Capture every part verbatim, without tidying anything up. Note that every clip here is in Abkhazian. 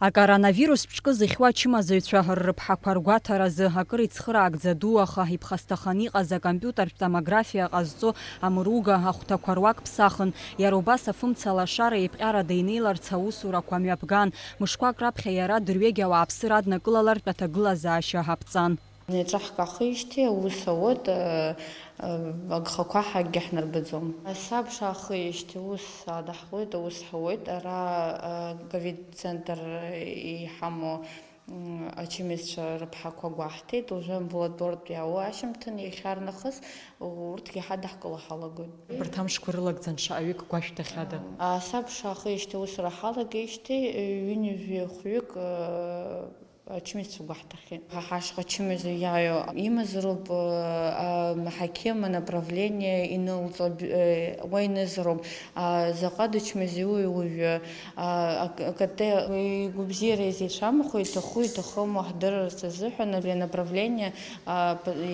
Акоронавирус ԥшкы зыхьуа ачымазаҩцәа ррыԥҳақәа ргәаҭаразы акыр ицхыраагӡа ду, аха иԥхасҭаханы иҟаз акомпиутертә томографиа ҟазҵо амыруга ахәҭақәа руак ԥсахын. Иара убас афымца лашара еиԥҟьарада инеиларц аусурақәа мҩаԥган. Мышқәак раԥхьа иара дырҩегь ауааԥсыра аднакылалартә аҭагылазаашьа аԥҵан. Иҿаҳкаахижьҭеи аус ауеит, агхақәа ҳакгьы ҳнарбаӡом. Асабша аахижьҭеи ус адаҳуеит, аус ҳауеит. Ара ковид-центр иҳамоу ачымазцәа рыԥҳақәа гәаҳҭеит. Уажәы амбулатортә иаауа ашьымҭан иахьарнахыс урҭгьы ҳадаҳкыло ҳалагоит. Абарҭ амшқәа рылагӡан шаҟаҩык гәашәҭахьада? Асабша аахижьҭеи аусура ҳалагеижьҭеи ҩынҩажәи хәҩык ачымазцәа гәаҳҭахьеит. Ҳа ҳашҟа ачымазаҩ иааио имазароуп, аҳақьым, анаправление инылҵо, уа инызароуп. Заҟа дычмазаҩуи уажәы, акатеи игәабзиара изеицәамхо, иҭаху иҭахыму ҳдырырц азыҳәан, анаправление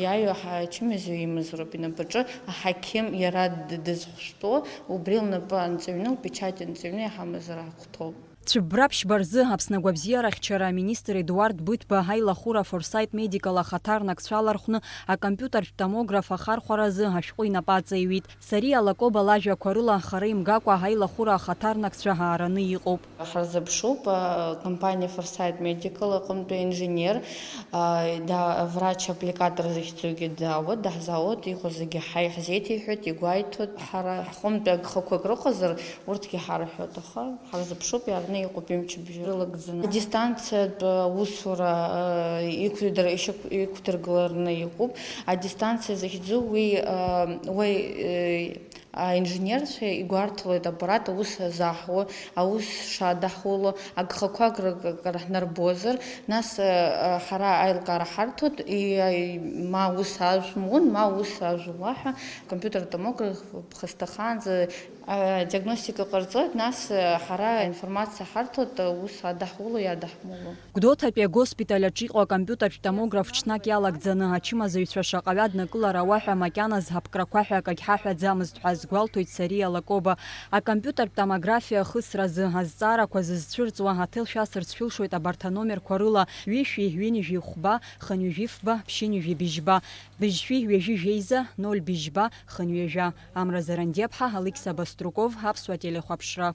иааио ҳачымазаҩ имазароуп. Инапаҿы аҳақьым иара дызхәышәтәуа, убри лнапы анҵыҩны, лпечать анҵыҩны иҳамазар ахәҭоуп. Цәыббра ԥшьба рзы Аԥсны агәабзиарахьчара аминистр Едуард Быҭәба аилахәыра Форсайт Медикал ахаҭарнакцәа алархәны акомпиутертә томограф ахархәаразы ашәҟәы инапы аҵаиҩит. Сариа Лакоба лажәақәа рыла, хара имгакәа аилахәыра ахаҭарнакцәа аараны иҟоуп. Ҳарзыԥшуп, акомпаниа Форсайт Медикал аҟынтәи аинженер, да, врач-аппликатор захьӡугьы даауеит, даҳзаауеит, иҟоу зегьы ҳаи-, ҳзеиҭеиҳәоит, игәаиҭоит. Ҳара ҳҟынтәи агхақәак рыҟазар, урҭгьы ҳарҳәоит, аха ҳарзыԥшуп, иарны иҟоуп ҩымчыбжьа рылагӡаны. Адистанциатә аусура, э, иқәдыр-, ишьақә-, иқәдыргылараны иҟоуп. Адистанциа захьӡу уи, э, уи, э, аинженерцәа игәарҭалоит аппарат аус заҳуа, аус шадаҳуло, агхақәак ракыр ҳнарбозар, нас, э, э, ҳара аилкаара ҳарҭоит, и-, ма ус ажәмун, ма ус ажәуа ҳәа, компиутер томограф ԥхасҭахаанӡа Адиагностика ҟарҵоит, нас, ҳара аинформациа ҳарҭоит, аус адаҳуло, иадаҳмуло. Гәдоуҭатәи агоспиталь аҿы иҟоу акомпиутертә томограф ҽнак иалагӡаны ачымазаҩцәа шаҟаҩы аднакылара ауа ҳәа макьаназ ҳаԥкрақәа ҳәа акагь ҳаҳәаӡамызт ҳәа азгәалҭоит Сариа Лакоба. Акомпиутертә томографиа ахысразы азҵаарақәа зызцәырҵуа аҭел шәасырц шәылшоит абарҭ аномерқәа рыла: ҩышәи ҩынҩажәи хәба, хынҩажәи фба, ԥшьынҩажәи быжьба, быжьшәи ҩажәи жәеиза, ноль быжьба, хынҩажәа. Амра Зарандиаԥҳа, Алықьса Баструков, Аԥсуа телехәаԥшра.